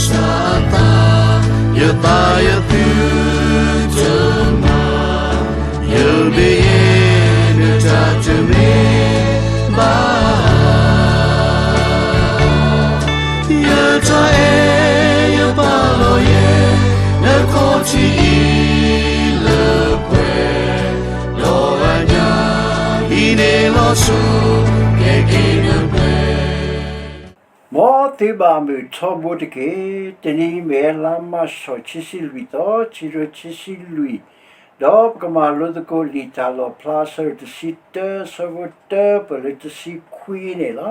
စၢ်အသး, ယသးယသုတမၤ, ယမ့ၢ်ယဲဒၣ်တၢ်တမ့ၢ်ဘၣ်. ယတၢ်အဲၣ်ယပာ်လီၤယဲ, နခီၣ်ထံးအံၤလၢပှဲၤ, ဒီးအညၣ်အံၤန့ၣ်လီၤစိၤ, ကဲက့ၤနပှဲၤ မ်သုဘၣ်မုာ်ထီဘိတက့ၢ်. တနံၤအံၤမ့ၢ်လါမၢ်ၡး ခံဆံလွံၢ်သီ, ခံကထိခံဆံလွံၢ်, ဒီးပကမၤလိသကိးလံာ်တၢ်လီၣ်ဖျါ အဆၢဒိၣ်တဆံတၢ, အဆၢဖိတၢပၢၢ်လၢတဆံခွံန့ၣ်လီၤ.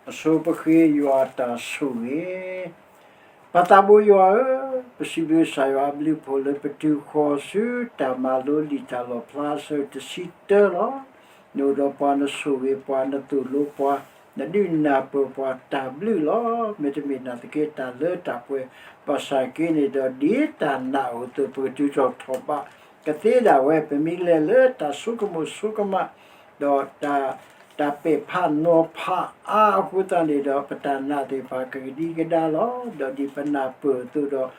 အဆိပဃ့ယွၤအတၢ်ဆိၣ်ဂ့ၤ ပၢ်သးဘိယွၤဧၢ, ပစံးဘျုးကစၢ်ယွၤအဘျုးအဖှိၣ်လၢပတုၤဃီၤဆူတၢ်မၤလိလံာ်တၢ်လီၣ်ဖျါ အဆၢဒိၣ်တဆံတၢလီၤ. နအိၣ်ဒီးပှၤ, နဆိၣ်ဂ့ၤပှၤ, နသိၣ်လိပှၤ, နဒုးနၢ်ပၢၢ်ပှၤတၢ်ဘျုးလီၤ. မ့တမ့ၢ်နာ်သက့တၢ်လၢတၢ်ပှဲၤ, ဘၣ်ဆၣ်က့န့ၣ်ဒီး ဒ်တၢ်နာ်အသိး ပကတုၤထီၣ်ထီၣ်ဘးကသ့ဒၣ်ဝဲ, ပမ့ၢ်လဲၤလၢတၢ်ဆိကမိၣ်ဆိကမး ဒီးတၢ်, တၢ်ပဲာ်ဖးနီၤဖးအါအဃိသတးန့ၣ်ဒီး ပတၢ်နာ်သ့ၣ်တဖၣ်ကကဒံကဒါလီၤ. ဒီးဒ်ပနၢ်ပၢၢ်အသိးဒီး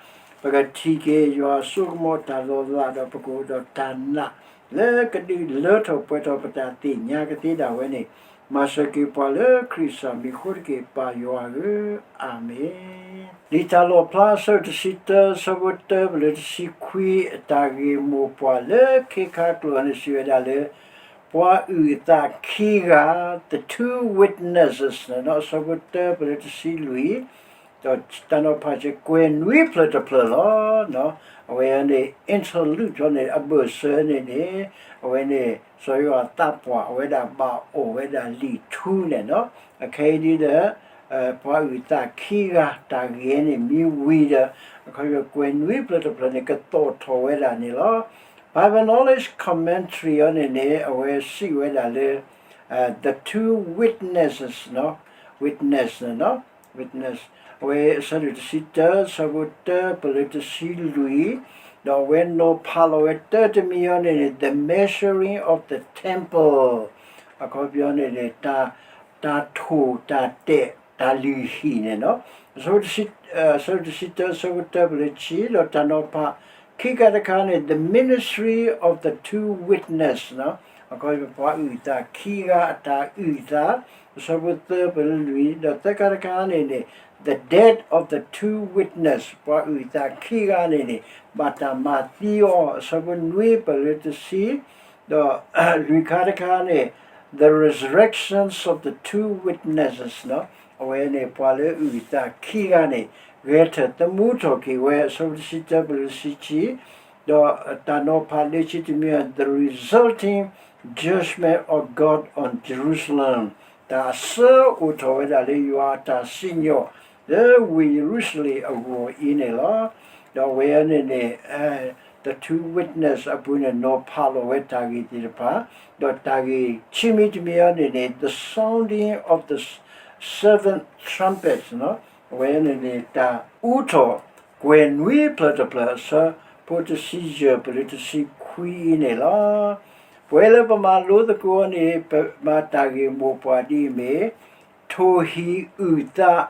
ပကထံၣ်က့ၤယွၤအစိကမီၤတၢ်လီၤလး ဒီးပကအိၣ်ဒီးတၢ်နာ်လၢကဒုးလၢထီၣ်ပှဲၤထီၣ်ပတၢ်သ့ၣ်ညါကသ့ဒၣ်ဝဲန့ၣ်, မၤစၢၤက့ၤပှၤလၢခရံာ်စၢ်မံၤအဃိတက့ၢ်, ပၢ်ယွၤဧၢ, အၤမ့ၣ်. လံာ်တၢ်လီၣ်ဖျါ အဆၢဒိၣ်တဆံတၢ, အဆၢဖိတၢပၢၢ်လၢတဆံခွံ, အတၢ်ဂ့ၢ်မိၢ်ပှၢ်လၢခ့ခါကျိာ်န့ၣ် စံးဝဲဒၣ်လၢ ပှၤအုၣ်အသးခံဂၤ, the two witnesses န့ၣ်လီၤ. အဆၢဖိတၢပၢၢ်လၢတဆံလွံၢ်, ဒီးတၢ်နီၤဖးစ့ၢ် ကွဲၤနွံဖျၢၣ်တဖျၢၣ်လီၤ. အဝဲန့ၣ် interlude န့ၣ် အဘၢၣ်စၢၤန့ၣ်န့ၣ်, အဝဲန့ၣ် စီၤယိၤဟၣ်သးပှၢ် အဝဲဒၣ်ဘၣ်အီၣ်ဝဲဒၣ်လံာ်ထူန့ၣ်လီၤ. အခဲအံၤဒ်ဒီး ပှၤအုၣ်သးခံဂၤ တၢ်ဂ့ၢ်န့ၣ်မ့ၢ်ဝံၤဒီး အခီပညီ ကွဲၤနွံဖျၢၣ်တဖျၢၣ်န့ၣ် ကသီၣ်ထီၣ်ဝဲဒၣ်န့ၣ်လီၤ. Bible Knowledge Commentary အီၤန့ၣ်န့ၣ် အဝဲစံးဝဲဒၣ်လၢ the two witnesses, witness န့ၣ်လီၤ. Witness အဝဲအဆၢဒိၣ်တဆံတၢ အဆၢဖိတၢပၢၢ်လၢတဆံလွံၢ်, ဒီးအဝဲနီၤဖးလီၤဝဲတၢတမံၤအီၤန့ၣ်န့ၣ် the measuring of the temple အခီပညီန့ၣ်န့ၣ် တၢ်ထိၣ်တၢ်တဲာ်တၢ်လုၢ်ဟံၣ်န့ၣ်လီၤ. အဆၢဖိတဆံ, အဆၢဒိၣ်တဆံတၢ အဆၢဖိတၢပၢၢ်လၢတဆံ, ဒီးတၢ်နီၤဖးခံခါတခါန့ၣ် the ministry of the two witness န့ၣ်လီၤ. အခီပညီပှၤအုၣ်သးခံဂၤအတၢ်အုၣ်သး အဆၢဖိသၢပၢၢ်လၢလွံၢ်, ဒီးသၢခါတခါန့ၣ်န့ၣ် the death of the two witness ပှၤအုၣ်သးခံဂၤန့ၣ်န့ၣ် ဘၣ်တၢ်မၤသံအီၤ အဆၢဖိနွံပၢၢ်လၢတဆံ, ဒီးလွံၢ်ခါတခါန့ၣ် the resurrections of the two witnesses န့ၣ်လီၤ. အဝဲန့ၣ်ပှၤလၢအုၣ်သးခံဂၤန့ၣ် ဂဲၤထၢၣ်သမူထီၣ်က့ၤဝဲ အဆၢဖိတဆံတၢပၢၢ်လၢတဆံခံ, ဒီးတၢ်နီၤဖးလၢခံတမံၤ the resulting judgment of God on Jerusalem တၢ်အဆၢအိၣ်ထီၣ်ဝဲဒၣ်လၢယွၤအတၢ်စံၣ်ညီၣ် လၢဝ့ၢ်ယရူၤၡလ့ၣ်အဂီၢ်အံၤန့ၣ်လီၤ. ဒီးအဝဲန့ၣ်န့ၣ် the two witness အပူၤန့ၣ် နီၤဖးလီၤဝဲတၢ်ဂ့ၢ်သ့ၣ်တဖၣ်, ဒီးတၢ်ဂ့ၢ်ခံမံၤတမံၤအံၤန့ၣ်န့ၣ် the sounding of the seventh trumpet န့ၣ်လီၤ. အဝဲန့ၣ်န့ၣ် တၢ်အူထီၣ်ကွဲၤနွံဖျၢၣ်တဖျၢၣ် အဆၢဖိတဆံယဲၢ်ပၢၢ်လၢတဆံခွံအံၤန့ၣ်လီၤ. ပဝဲလၢပမၤလိသကိးန့ၣ် ပမၤတၢ်ဂ့ၢ်မိၢ်ပှၢ်ဒ်အမ့ၢ် ထိၣ်ဟံၣ်အုၣ်သး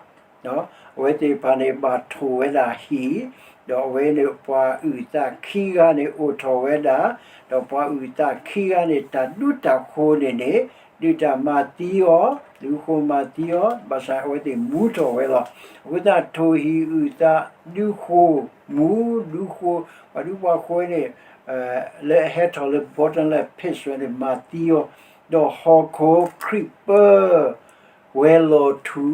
အဝဲသ့ၣ်တဖၣ်န့ၣ် ဘၣ်ထိၣ်ဝဲဒၣ်ဟံၣ်, ဒီးအဝဲန့ၣ်ပှၤအုၣ်သးခံဂၤန့ၣ် အိၣ်ထီၣ်ဝဲဒၣ်, ဒီးပှၤအုၣ်သးခံဂၤန့ၣ် တၢ်ဒူတၢ်ဃိၤန့ၣ်န့ၣ် ဒုးတၢ်မၤသံအီၤ, ဒုးဃိမၤသံအီၤ, ဘၣ်ဆၣ်အဝဲသ့ၣ်မူထီၣ်ဝဲလီၤ. အဃိသတးထိၣ်ဟံၣ်အုၣ်သး ဒုးဃိမူ, ဒုးဃိ, ပှၤဒူပှၤဃိၤန့ၣ် လၢအဟဲထီၣ်လၢ bottomless pit ဝဲန့ၣ် မၤသံအီၤ, ဒီးဟီၣ်ခိၣ်ခရံာ်ပၢ ဝဲလီၤထူ,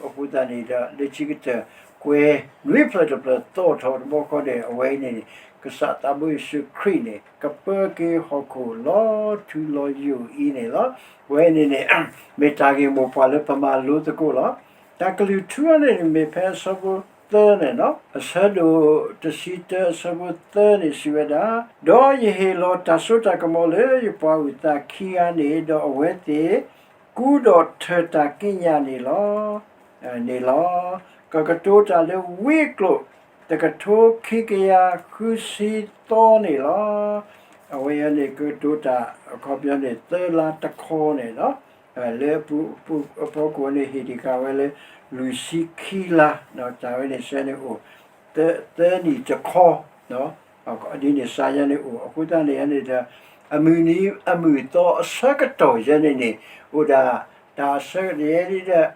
အဃိသတးန့ၣ်ဒီး လၢခံကတၢၢ် ကွဲၤနွံဖျၢၣ်တဖျၢၣ်သီၣ်ထီၣ်တဘျီဃီန့ၣ် အဝဲအံၤန့ၣ်န့ၣ် ကစၢ်သးဘိယ့ၣ်ၡူးခရံာ်န့ၣ် ကပၢက့ၤဟီၣ်ခိၣ်လီၤထူလီၤယိာ်အံၤန့ၣ်လီၤ. အဝဲအံၤန့ၣ်န့ၣ် မ့ၢ်တၢ်ဂ့ၢ်မိၢ်ပှၢ်လၢပမၤလိသကိးလီၤ. တၢ်ကလုၢ်ထူအံၤန့ၣ်န့ၣ် မ့ၢ်ဖဲအဆၢဖိသၢန့ၣ်လီၤ. အဆၢဒိၣ်တဆံတၢ အဆၢဖိသၢန့ၣ် စံးဝဲဒၣ်, ဒီးယဟ့ၣ်လီၤတၢ်စိတၢ်ကမီၤလၢယပှၤအုၣ်သးခံဂၤန့ၣ်, ဒီးအဝဲသ့ၣ် ကူဒီးထၢၣ်တၢ်ကံးညာ်န့ၣ်လီၤ. န့ၣ်လီၤ. ကကတိၤတၢ်လၢဝံအကျိာ် တကထိခံကယၤဃုဆံသီန့ၣ်လီၤ. အဝဲအံၤန့ၣ် ကကတိၤတၢ်အခီပညီန့ၣ် သၢလါတခီန့ၣ်လီၤ. လၢအပူၤအဖီခိၣ်န့ၣ် ဟ့ၣ်တ့ၢ်ဃာ်ဝဲလၢ လွံၢ်ဆံခံလါ, တၢ်ဝဲန့ၣ်ဆၢန့ၣ်အိၣ် သၢနံၣ်တခီ, ဒ်န့ၣ်စါယဲန့ၣ်အိၣ် အဃိသတးန့ၣ်န့ၣ်ဒီး အမုၢ်နံၤအမုၢ်သီအဆၢကတီၢ်ယဲန့ၣ်န့ၣ် အိၣ်ဒၣ် တၢ်ဆၢကတီၢ်ယဲဒ်ဒီး ဒ်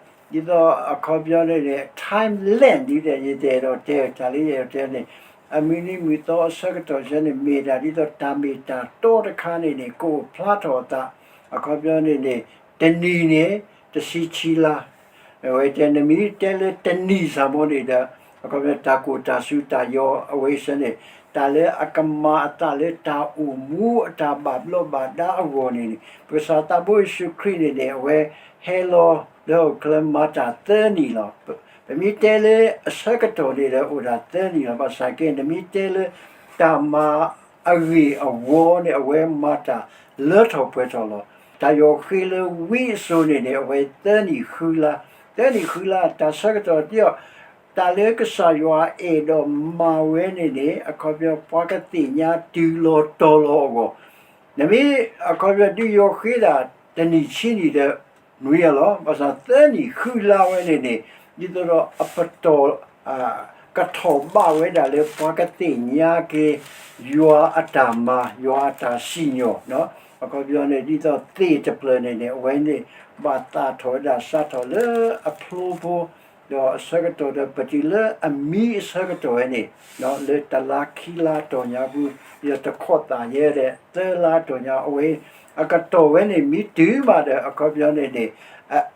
သိးအခီပညီန့ၣ်န့ၣ် time land ဒ်ဒီး ယတဲဒီးတဲတၢ်လၢယတဲန့ၣ် အမုၢ်နံၤမုၢ်သီအဆၢကတီၢ်ယဲန့ၣ် မ့ၢ်ဒၣ်ဒ်သိးတၢ်မ့ၢ်တၢ်တီတခါန့ၣ်န့ၣ် ကအိၣ်ဖျါထီၣ်အသး အခီပညီန့ၣ်န့ၣ် တနံၤန့ၣ် တဆံဆံလါ အဝဲတဲ နမ့ၢ်တဲလၢတနံၤစ့ၢ်ကီးန့ၣ်ဒီး အခီပညီ တၢ်ကိၢ်တၢ်စူၤတၢ်ယီၤအဝဲစ့ၢ်န့ၣ် တၢ်လၢအကမၤအသးလၢတၢ်အိၣ်မူအတၢ်ဘၣ်ဘျီးဘၣ်ဒါအဂီၢ်န့ၣ်န့ၣ် ပကစၢ်သးဘိယ့ၣ်ၡူးခရံာ်န့ၣ်န့ၣ် အဝဲဟဲလီၤလၢဟီၣ်ခိၣ်ချၢမၤတၢ်သၢနံၣ်လီၤ. ပမ့ၢ်တဲလၢအဆၢကတီၢ်န့ၣ်ဒီး အိၣ်ဒၣ်သၢနံၣ်လီၤ. ဘၣ်ဆၣ်က့ နမ့ၢ်တဲလၢ တၢ်မၤအဂ့ၢ်အဝီန့ၣ် အဝဲမၤတၢ်လၢထီၣ်ပှဲၤထီၣ်လီၤ. တၢ်ယီၤဃ့လၢဝံအစိၤန့ၣ်န့ၣ် အဝဲသၢနံၣ်ဃုလါ, သၢနံၣ်ဃုလါ တၢ်ဆၢကတီၢ်တယီၤ တၢ်လၢကစၢ်ယွၤအဲၣ်ဒိးမၤဝဲန့ၣ်န့ၣ် အခီပညီ ပှၤကသ့ၣ်ညါတုၤလီၤတီၤလီၤအဂီၢ် နမ့ၢ် အခီပညီ ဒုးယီၤဃ့ဒၣ်တနံၣ်ဆံနံၣ်ဒီး နွံအလီၢ်, ဘၣ်ဆၣ်သၢနံၣ်ဃုလါဝဲန့ၣ်န့ၣ် ဒ်သိးဒီးအပတီၢ် ကထီၣ်ဘၣ်ဝဲဒၣ်လၢပှၤကသ့ၣ်ညါက့ၤ ယွၤအတၢ်မၤ ယွၤအတၢ်စံၣ်ညီၣ်, အခီပညီန့ၣ် ဒ်သိးသ့ၣ်တဖျၢၣ်န့ၣ်န့ၣ် အဝဲန့ၣ် ဘၣ်သးထီၣ်ဝဲဒၣ်စးထီၣ်လၢအဖျိဖိ ဒီးအဆၢကတီၢ်ဒီး ပတုၤလၢအမံအဆၢကတီၢ်ဝဲန့ၣ် လၢတလါခံလါတီၢ်ညါပူၤ ဒီးတခီသၣ်ယဲဒီး သၢလါတီၢ်ညါ အဝဲ အကတီၢ်ဝဲန့ၣ် မ့ၢ်တုၤမးဒီး အခီပညီန့ၣ်န့ၣ်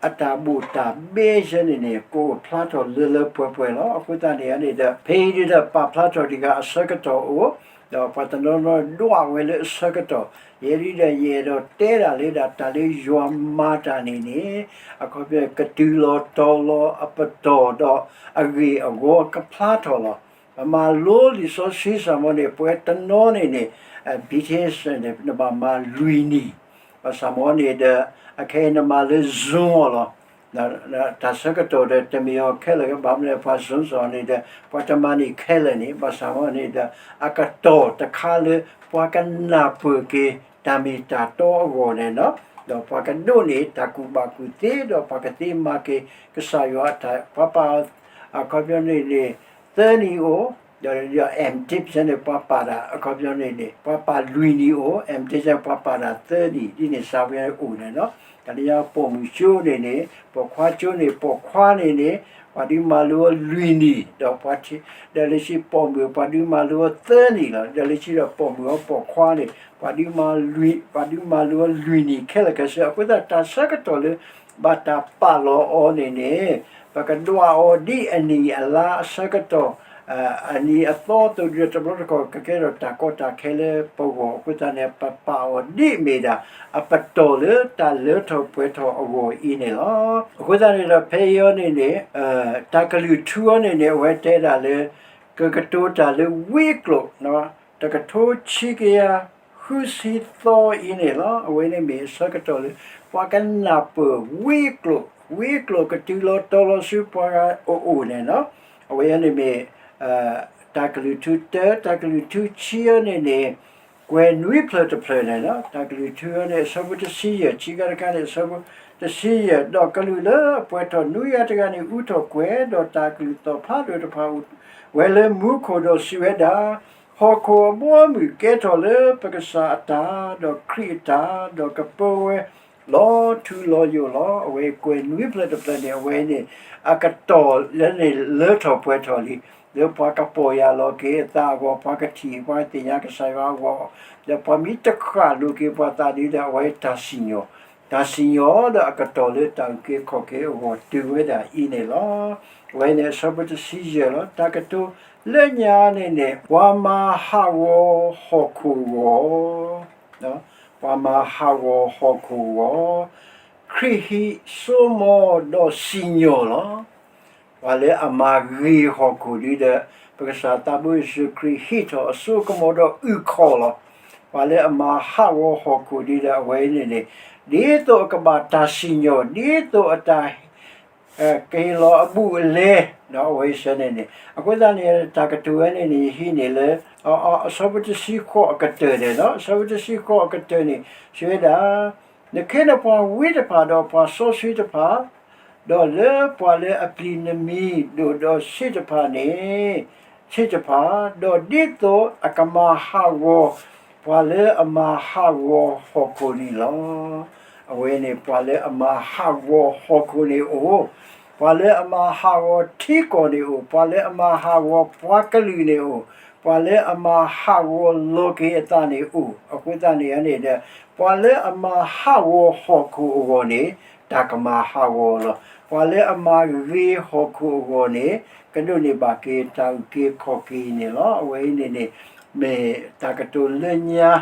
အတၢ်ဘိၣ်တၢ်ဘဲယဲန့ၣ်န့ၣ် ကအိၣ်ဖျါထီၣ်လၢလၢပှဲၤပှဲၤလီၤ. အဃိသတးန့ၣ်န့ၣ်ဒီး ဖဲအံၤဒ်ဒီး ပာ်ဖျါထီၣ်ဒံးဂၤအဆၢကတီၢ်အိၣ်, ဒီးပှၤတနီၤနီၤဒွးဝဲလၢအဆၢကတီၢ်, ယဲဒ်ဒီး ယအဲၣ်ဒိးတဲဒၣ်လၢဒၣ်တၢ်လၢယွၤမၤတၢ်န့ၣ်န့ၣ် အခီပညီ ကတုၤလီၤတီၤလီၤအပတီၢ်ဒီး အဂ့ၢ်အဝီကဖျါထီၣ်လီၤ. ပမၤလိလံာ်စီဆှံစ့ၢ်ကီးန့ၣ် ပဝဲတနီၤန့ၣ်န့ၣ် ဘံထ့ၣ်န့ၣ် နဘၣ်မၤလွံၢ်နံၣ်, ဘၣ်ဆၣ်မ့ၢ်န့ၣ်ဒီး အခဲအံၤနမၤလၢ Zoom အီၤလီၤ. တၢ်ဆၢကတီၢ်ဒီး တမ့ၢ်အီၤခဲလၢာ် ကဘၣ်မနုၤလဲၣ် ပှၤ Zoom စ့ၢ်ကီးန့ၣ်ဒီး ပှၤတမၤန့ၢ်ခဲလၢာ်န့ၣ် ဘၣ်ဆၣ်မ့ၢ်န့ၣ်ဒီး အကတီၢ်တခါလၢ ပှၤကနၢ်ပၢၢ်က့ၤ တၢ်မ့ၢ်တၢ်တီအဂီၢ်န့ၣ်လီၤ. ဒီးပှၤကဒိးန့ၢ်တၢ်ကူၣ်ဘၣ်ကူၣ်သ့ ဒီးပှၤကသ့မၤက့ၤ ကစၢ်ယွၤအတၢ် ပှၤပာ် အခီပညီန့ၣ်န့ၣ် သၢနံၣ်အိၣ်, ဒီး M.Div န့ၣ် ပှၤပာ်တၢ် အခီပညီန့ၣ်န့ၣ် ပှၤပာ်လွံၢ်နံၣ်အိၣ်, M.Div န့ၣ် ပှၤပာ်တၢ်သၢနံၣ် ဒ်န့ၣ်စးဝဲအိၣ်န့ၣ်လီၤ. တၢ်လၢညါပိာ်မုၣ်ကၠိန့ၣ်န့ၣ် ပိာ်ခွါကၠိန့ၣ် ပိာ်ခွါန့ၣ်န့ၣ် ပှၤဒုးမၤလိအီၤလွံၢ်နံၣ်, ဒီးပှၤ ဒီးလၢခံပိာ်မုၣ် ပှၤဒုးမၤလိအီၤသၢနံၣ်လီၤ. ဒီးလၢခံဒီးပိာ်မုၣ်အီၤပိာ်ခွါန့ၣ် ပှၤဒုးမၤ ပှၤဒုးမၤလိအီၤလွံၢ်နံၣ်ခဲလၢာ်ခဲဆ့. အဃိသတး တၢ်ဆၢကတီၢ်လၢ ဘၣ်တၢ်ပာ်လီၤအီၤန့ၣ်န့ၣ် ပကဒွးအီၤဒ်အနံၣ်အလါအဆၢကတီၢ် အနံၣ်အသီအသိးဒီး တဘျီတခီၣ် ကကဲထီၣ်တၢ်ကီတၢ်ခဲလၢပဂီၢ်အဃိသတးန့ၣ် ပပာ်အီၤဒ်အမ့ၢ်ဒၣ် အပတီၢ်လၢတၢ်လၢထီၣ်ပှဲၤထီၣ်အဂီၢ်အံၤန့ၣ်လီၤ. အဃိသတးန့ၣ်ဒီး ဖဲအံၤအီၤန့ၣ်န့ၣ် တၢ်ကလုၢ်ထူအီၤန့ၣ်န့ၣ် အဝဲတဲဒၣ်လၢ ကကတိၤတၢ်လၢဝံအကျိာ် တကထိဆံကယၤဃုဆံသီအံၤန့ၣ်လီၤ. အဝဲန့ၣ်မ့ၢ်အဆၢကတီၢ်လၢ ပှၤကနၢ်ပၢၢ်ဝံအကျိာ်, ဝံအကျိာ်ကတုၤလီၤတီၤလီၤဆူပှၤဂၤအအိၣ်န့ၣ်လီၤ. အဝဲန့ၣ်မ့ၢ် တၢ်ကလုၢ်ထူတၢ, တၢ်ကလုၢ်ထူဆံအံၤန့ၣ်န့ၣ် ကွဲးနွံဖျၢၣ်တဖျၢၣ်န့ၣ်လီၤ. တၢ်ကလုၢ်ထူအံၤန့ၣ် အဆၢဖိတဆံယဲၢ်, ခံခါတခါန့ၣ် အဆၢဖိတဆံယဲၢ်, ဒီးကလူးလၢအပှဲၤထီၣ်နွံဂၤတဂၤန့ၣ် အူထီၣ်ကွဲၤ, ဒီးတၢ်ကလုၢ်သီၣ်ဖျါဒိၣ်တဖၣ်အိၣ်ဝဲလၢမူခိၣ်ဒီးစံးဝဲဒၣ်, ဟီၣ်ခိၣ်အဘီအမုၢ်ကဲထီၣ်လၢပကစၢ်အတၢ်, ဒီးခရံာ်အတၢ်, ဒီးကပၢဝဲလီၤထူလီၤယိာ်လီၤ. အဝဲကွဲးနွံဖျၢၣ်တဖျၢၣ်န့ၣ် အဝဲန့ၣ် အကတီၢ်လၢန့ၣ်လၢထီၣ်ပှဲၤထီၣ်လံ, လၢပှၤကပီၢ်ယၢ်လီၤက့ၤအသးအဂီၢ်, ပှၤကထံၣ် ပှၤကသ့ၣ်ညါကစၢ်ယွၤအဂီၢ်, ဒီးပှၤမ့ၢ်တဃၣ်လိာ်က့ၤပှၤသးဒ်ဒီး အဝဲတၢ်စံၣ်ညီၣ်, တၢ်စံၣ်ညီၣ်ဒီးအကတီၢ်လၢတၢ်အုၣ်က့ၤခီၣ်က့ၤအဂီၢ်တုၤဝဲဒၣ်အံၤန့ၣ်လီၤ. အဝဲန့ၣ်အဆၢဖိတဆံယဲၢ်လီၤ. တၢ်ကတိၤလၢညါန့ၣ်န့ၣ် ပှၤမၤဟးဂီၤဟီၣ်ခိၣ်ဂီၢ် ပှၤမၤဟးဂီၤဟီၣ်ခိၣ်ဂီၢ်, ခရံာ်ဟံးစိမီၤဒီးစံၣ်ညီၣ်လီၤ. ပှၤလၢအမၤဂ့ၤဟီၣ်ခိၣ်ဒ်ဒီး ပကစၢ်သးဘိယ့ၣ်ၡူးခရံာ်ဟံးထီၣ်အစိကမီၤဒီးအုၣ်ခီၣ်လီၤ. ပှၤလၢအမၤဟးဂီၤဟီၣ်ခိၣ်ဒ်ဒီး အဝဲန့ၣ်န့ၣ် ဒ်သိးအကဘၣ်တၢ်စံၣ်ညီၣ် ဒ်သိးအတၢ် ကဟ့ၣ်လီၤအဘူးအလဲ ဒီးအဝဲစ့ၢ်န့ၣ်န့ၣ် အဃိသတးန့ၣ် တၢ်ကတိၤဝဲန့ၣ်န့ၣ် ယဟံးန့ၢ်လၢ အဆၢဖိတဆံဃိးအကတၢၢ်န့ၣ်လီၤ. အဆၢဖိတဆံဃိးအကတၢၢ်န့ၣ် စံးဝဲဒၣ်, နခ့နပှၤဝံတဖၣ်ဒီးပှၤစီဆှံတဖၣ် ဒီးလၢပှၤလၢအပျံၤနမံၤဒိၣ်ဒီးဆံးတဖၣ်န့ၣ်, ဆံးတဖၣ်, ဒီးဒ်သိးအကမၤဟးဂီၤ ပှၤလၢအမၤဟးဂီၤဟီၣ်ခိၣ်န့ၣ်လီၤ. အဝဲန့ၣ် ပှၤလၢအမၤဟးဂီၤဟီၣ်ခိၣ်န့ၣ်အိၣ်, ပှၤလၢအမၤဟးဂီၤထံကီၢ်န့ၣ်အိၣ်, ပှၤလၢအမၤဟးဂီၤပှၤကလုာ်န့ၣ်အိၣ်, ပှၤလၢအမၤဟးဂီၤလီၤက့ၤအသးန့ၣ်အိၣ်, အဃိသတးန့ၣ်န့ၣ်ဒီး ပှၤလၢအမၤဟးဂီၤဟီၣ်ခိၣ်အဂီၢ်န့ၣ် တၢ်ကမၤဟးဂီၤလီၤ. ပှၤလၢအမၤဂ့ၤဟီၣ်ခိၣ်အဂီၢ်န့ၣ် ကဒိးန့ၢ်ဘၣ်က့ၤတၢ်အုၣ်က့ၤခီၣ်က့ၤန့ၣ်လီၤ. အဝဲအံၤန့ၣ်န့ၣ် မ့ၢ်တၢ်ကတိၤလၢညါ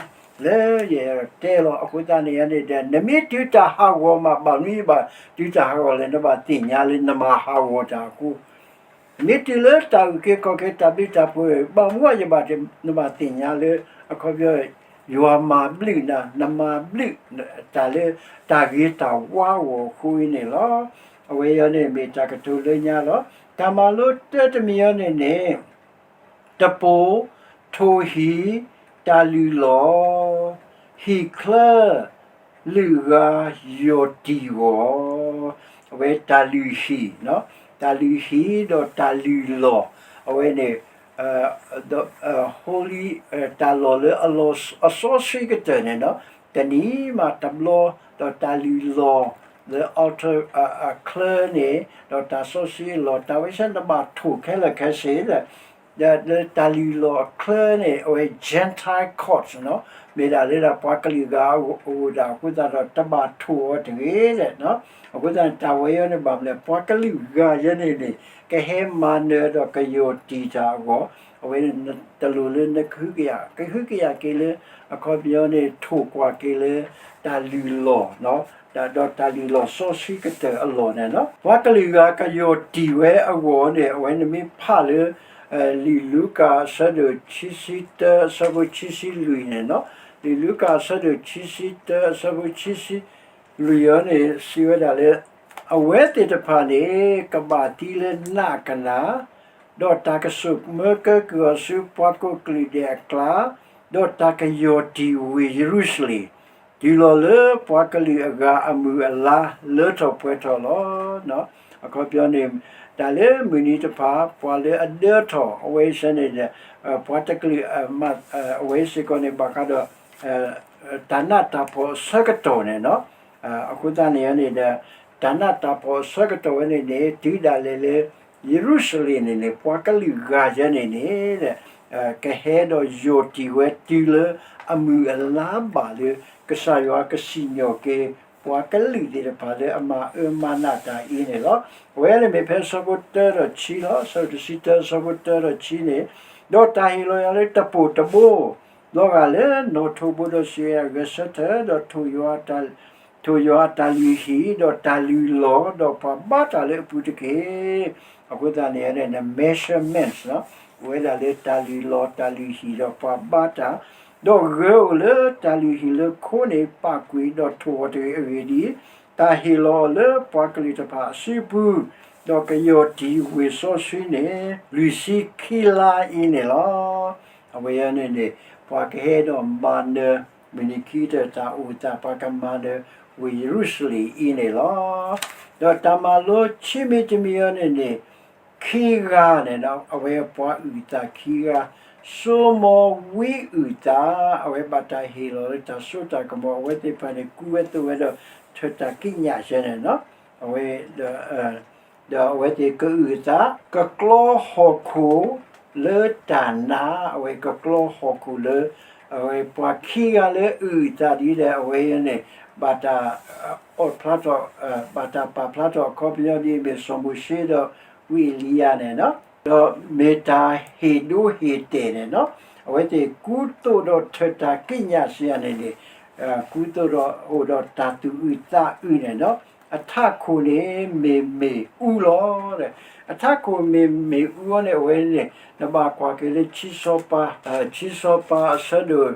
လၢယတဲလီၤ. အဃိသတးန့ၣ်န့ၣ်ဒီး နမ့ၢ်တုၤတၢ်ဟးဂီၤမး ဘၣ်မနုၤယဘၣ်တုၤတၢ်ဟးဂီၤလဲၣ်, နဘၣ်သ့ၣ်ညါလၢနမၤဟးဂီၤတၢ်အဃိ နမ့ၢ်တုၤလၢတၢ်အုၣ်က့ၤခီၣ်က့ၤတၢ်ဘျုးတၢ်ဖှိၣ် ဘၣ်မနုၤယဘၣ် နဘၣ်သ့ၣ်ညါလၢ အခီပညီ ယွၤမၤဘျုးနၤ, နမၤဘျုးတၢ်လၢတၢ်ဂ့ၤတၢ်ဝါအဂီၢ်အဃိအံၤန့ၣ်လီၤ. အဝဲအံၤန့ၣ်မ့ၢ်တၢ်ကတိၤလၢညါလီၤ. တၢ်မၤလိတၢတမံၤအံၤန့ၣ်န့ၣ် တပိၢ်, ထိၣ်ဟံၣ်, တၢ်လုၢ်လီၢ်, ဟံၣ်ချၢ, လုၢ်ဂၤ, ယီၢ်တံၢ်ဂီၢ်, အဝဲတၢ်လုၢ်ဟံၣ်, တၢ်လုၢ်ဟံၣ်ဒီးတၢ်လုၢ်လီၢ်, အဝဲန့ၣ် holy တၢ်လီၢ်လၢအလီၢ်အစီဆှံကတၢၢ်န့ၣ်လီၤ. တနံၤမးတဘျီ ဒီးတၢ်လုၢ်လီၢ်လၢ altar အချၢန့ၣ် ဒီးတၢ်စီဆှံအလီၢ် တၢ်ဝဲဆၢနဘၣ်ထိၣ်ခဲလၢာ်ခဲဆ့ ဒီးလၢတၢ်လုၢ်လီၢ်အချၢန့ၣ် အဝဲ Gentile court မ့ၢ်ဒၣ်လၢဒၣ်ပှၤကလုာ်ဂၤအဂီၢ်ဒၣ်အဃိသတးဒီး တဘၣ်ထိၣ်အီၤတဂ့ၤ. အဃိသတးန့ၣ် တၢ်ဝဲအံၤန့ၣ်ဘၣ်မနုၤလဲၣ်, ပှၤကလုာ်ဂၤယဲန့ၣ်န့ၣ် ကဟဲမၤနၢၤဒီးကယီၢ်တံၢ်တၢ်အဂီၢ်, အဝဲန့ၣ်တလိၣ်လၢနကဟုကယာ်, ကဟုကယာ်က့ၤလၢ အခီပညီန့ၣ် ထိၣ်ကွၢ်က့ၤလၢ တၢ်လုၢ်လီၢ် ဒီးတၢ်လုၢ်လီၢ်စီဆှံကတၢၢ်အလီၢ်န့ၣ်လီၤ. ပှၤကလုာ်ဂၤကယီၢ်တံၢ်ဝဲအဂီၢ်န့ၣ် အဝဲန့ၣ်မ့ၢ်ဖးလၢ လံာ်လူၤကၣ်အဆၢဒိၣ်ခံဆံတၢအဆၢဖိခံဆံလွံၢ်န့ၣ်လီၤ. လံာ်လူၤကၣ်အဆၢဒိၣ်ခံဆံတၢအဆၢဖိခံဆံလွံၢ်အံၤန့ၣ် စံးဝဲဒၣ်လၢ အဝဲသ့ၣ်တဖၣ်န့ၣ် ကဘၣ်သံလၢနးကနး ဒီးတၢ်ကဆိၣ်မၢကဲကုၢ်အီၤဆူပှၤကိးကလုာ်ဒဲးအကျါ, ဒီးတၢ်ကယီၢ်တံၢ်ဝ့ၢ်ယရူၤၡလ့ၣ်, တုၤလီၤလၢပှၤကလုာ်အဂၤအမုၢ်အလါလၢထီၣ်ပှဲၤထီၣ်လီၤ. အခီပညီန့ၣ် တၢ်လၢမုၢ်နံၤတဖၣ် ပှၤလၢအဒၢထီၣ်အဝဲဆၢန့ၣ် ပှၤတကလုာ် အဝဲစ့ၢ်ကီးန့ၣ် ဘၣ်ဃးဒီး တၢ်နးတၢ်ဖှီၣ်အဆၢကတီၢ်န့ၣ်လီၤ. အဃိသတးန့ၣ်န့ၣ်ဒီး တၢ်နးတၢ်ဖှီၣ်အဆၢကတီၢ်ဝဲန့ၣ်န့ၣ် တုၤဒၣ်လဲာ်လၢ ယရူၤၡလ့ၣ်န့ၣ်န့ၣ် ပှၤကလုာ်ဂၤယဲန့ၣ်န့ၣ် ကဟဲဒီးယီၢ်တံၢ်ဝဲတုၤလၢအမုၢ်အလါဘၣ်လၢ ကစၢ်ယွၤကစံၣ်ညီၣ်က့ၤ ပှၤကလုာ်သ့ၣ်တဖၣ်လၢအမၤအၢမၤနးတၢ်အံၤန့ၣ်လီၤ. အဝဲန့ၣ်မ့ၢ်ဖဲအဆၢဖိတၢဒီးခံလီၤ. အဆၢဖိတဆံတၢ အဆၢဖိတၢဒီးခံန့ၣ်, ဒီးတၢ်ဟ့ၣ်လီၤယၤလၢတပိၢ်တဘိ လီၤဂာ်လၢနီၣ်ထိးဘိဒီးစံးဝဲဒၣ်ဂဲၤဆၢထၢၣ်, ဒီးထိၣ်ယွၤအတၢ်လုၢ်ဟံၣ်, ဒီးတၢ်လုၢ်လီၢ်, ဒီးပှၤဘါတၢ်လၢအပူၤတက့ၢ်. အဃိသတးန့ၣ် measurements အိၣ်ဝဲဒၣ်လၢတၢ်လုၢ်လီၢ်, တၢ်လုၢ်ဟံၣ်, ဒီးပှၤဘါတၢ်, ဒီးဂၢၤအိၣ်လၢတၢ်လုၢ်ဟံၣ်လၢခိန့ၣ် ပာ်ကွံာ်ဒီးထိၣ်အီၤတဂ့ၤ. အဂ့ၢ်ဒ်အံၤ, တၢ်ဟ့ၣ်လီၤအီၤလၢပှၤကလုာ်တဖၣ်အစုပူၤ, ဒီးကယီၢ်တံၢ်ဝ့ၢ်စီဆှံန့ၣ် လွံၢ်ဆံခံလါအံၤန့ၣ်လီၤ. အဝဲအံၤန့ၣ်န့ၣ် ပှၤကဟဲဒီးမၤနၢၤ မုၢ်နံၤခံကတၢၢ်တၢ်အိၣ်သး ပှၤကမၤနၢၤဝ့ၢ်ယရူၤၡလ့ၣ်အံၤန့ၣ်လီၤ. ဒီးတၢ်မၤလိခံမံၤတမံၤအံၤန့ၣ်န့ၣ် ခံဂၤန့ၣ် အဝဲပှၤအုၣ်သးခံဂၤ, စီၤမီၤဝံအုၣ်သး, အဝဲဘၣ်တၢ်ဟ့ၣ်လီၤလၢတၢ်စိတၢ်ကမီၤ အဝဲသ့ၣ်တဖၣ်န့ၣ် ကူဝဲသိးဝဲဒီးထၢၣ်တၢ်ကံးညာ်စဲန့ၣ်လီၤ. အဝဲ ဒီးအဝဲသ့ၣ်ကအုၣ်အသး ကကျီဟီၣ်ခိၣ်လၢတၢ်နး, အဝဲကကျီဟီၣ်ခိၣ်လၢ အဝဲပှၤခံဂၤလၢအုၣ်အသးဒ်လဲၣ် အဝဲန့ၣ် ဘၣ်တၢ်အီၣ်ဖျါထီၣ် ဘၣ်တၢ်ပာ်ဖျါထီၣ်အခီပညီဒ်အမ့ၢ်စီၤမိၤၡ့ဒီးဝံအ့လံယၤန့ၣ်လီၤ. ဒီးမ့ၢ်တၢ်ဟ့ၣ်ဒိဟ့ၣ်တဲာ်န့ၣ်လီၤ. အဝဲသ့ၣ်ကူသိးဒီးထၢၣ်တၢ်ကံးညာ်စံးယၤန့ၣ်န့ၣ် ကူသိးဒီးအိၣ်ဒီးတၢ်သူၣ်အုးသးအုးန့ၣ်လီၤ. အထးခိၣ်န့ၣ်မ့ၢ်မ့ၣ်အူလီၤ. အထးခိၣ်မ့ၢ်မ့ၣ်အူအံၤန့ၣ် အဝဲန့ၣ် နဘၣ်ကွၢ်က့ၤလၢ ခံစီၤပၤအဆၢဒိၣ်